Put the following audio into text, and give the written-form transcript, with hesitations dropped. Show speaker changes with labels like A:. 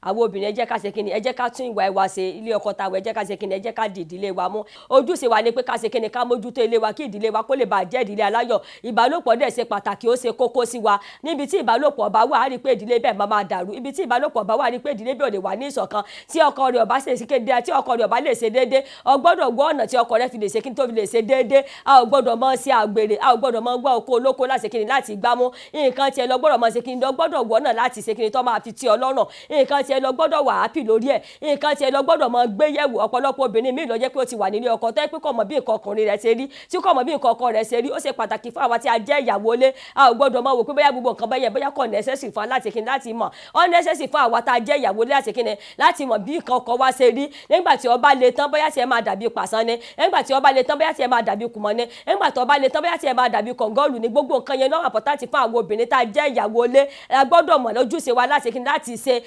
A: Àwọn obìnrin, ẹ jẹ́ ká ṣe kíni, ẹ jẹ́ ká tún ìwà wa ṣe. Ilé ọkọ ta wẹ̀, ẹ jẹ́ ká ṣe kíni, ẹ jẹ́ ká di ìdílé wa mú. Ojúṣe wa ni pé ká ṣe kíni, ká mójútó ilé wa, kí ìdílé wa kó lè bàa jẹ́ ìdílé aláyọ̀. Ìbálòpọ̀ dẹ̀ ṣe pàtàkì, ó ṣe kókó sí wa. Níbi tí ìbálòpọ̀ bá wà, á rí i pé ìdílé bẹ́ẹ̀ máa máa dàrú. Ibi tí ìbálòpọ̀ bá wà, á rí i pé ìdílé bẹ́ẹ̀ ò lè wà ní ìṣọ̀kan. Tí ọkọ rẹ̀ ò bá ṣe ṣe kéde, tí ọkọ rẹ̀ ò bá lè ṣe déédé, o gbọ́dọ̀ gbọ́ ọ̀nà tí ọkọ rẹ̀ fi lè ṣe kí n tó fi lè ṣe déédé. A ò gbọ́dọ̀ mọ ṣe àgbèrè, a ò gbọ́dọ̀ mọ gbọ́ oko olóko láti ṣe kíni, láti gbámú. Nǹkan tiẹ̀ lọ gbọ́dọ̀ mọ ṣe kíni, lọ gbọ́dọ̀ wọ́nà láti ṣe kíni tó máa fi tí ọ lọ́rùn. Nǹkan tiẹ̀ lọ gbọ́dọ̀ wà happy lórí ẹ̀. Nǹkan tiẹ̀ lọ gbọ́dọ̀ mọ gbé yẹ̀wò. Ọ̀pọ̀lọpọ̀ obìnrin míì ló jẹ́ pé ó ti wà nílé ọkọ tó yẹ pé kò mọ̀ bí nǹkan ọkùnrin rẹ̀ ṣe rí, tí kò mọ̀ bí nǹkan ọkọ rẹ̀ ṣe rí. Ó ṣe pàtàkì fún àwa tí a jẹ́ ìyàwó ilé. A ò gbọ́dọ̀ mọ̀ wò pé bóyá gbogbo nǹkan bẹ́yẹn, bóyá kò necessary fún wa láti kíni, láti mọ̀. Ó necessary fún àwa tá a jẹ́ ìyàwó ilé láti kíni, láti mọ̀ bí nǹkan ọkọ wa ṣe rí. Nígbà tí ó bá le tán, bóyá tí ẹ máa dàbí pàṣán ni. Nígbà tí ó bá le tán, bóyá tí ẹ máa dàbí kùmọ̀ ni. Nígbà tí ó bá le tán, bóyá tí ẹ máa dàbí kọ̀ǹgọ́ọ̀lù ni. Gbogbo nǹkan yẹn ló wà important fún àwọn obìnrin tá a jẹ́ ìyàwó ilé. A gbọ́dọ̀ mọ̀ lójúṣe wa láti kíni, láti ṣe.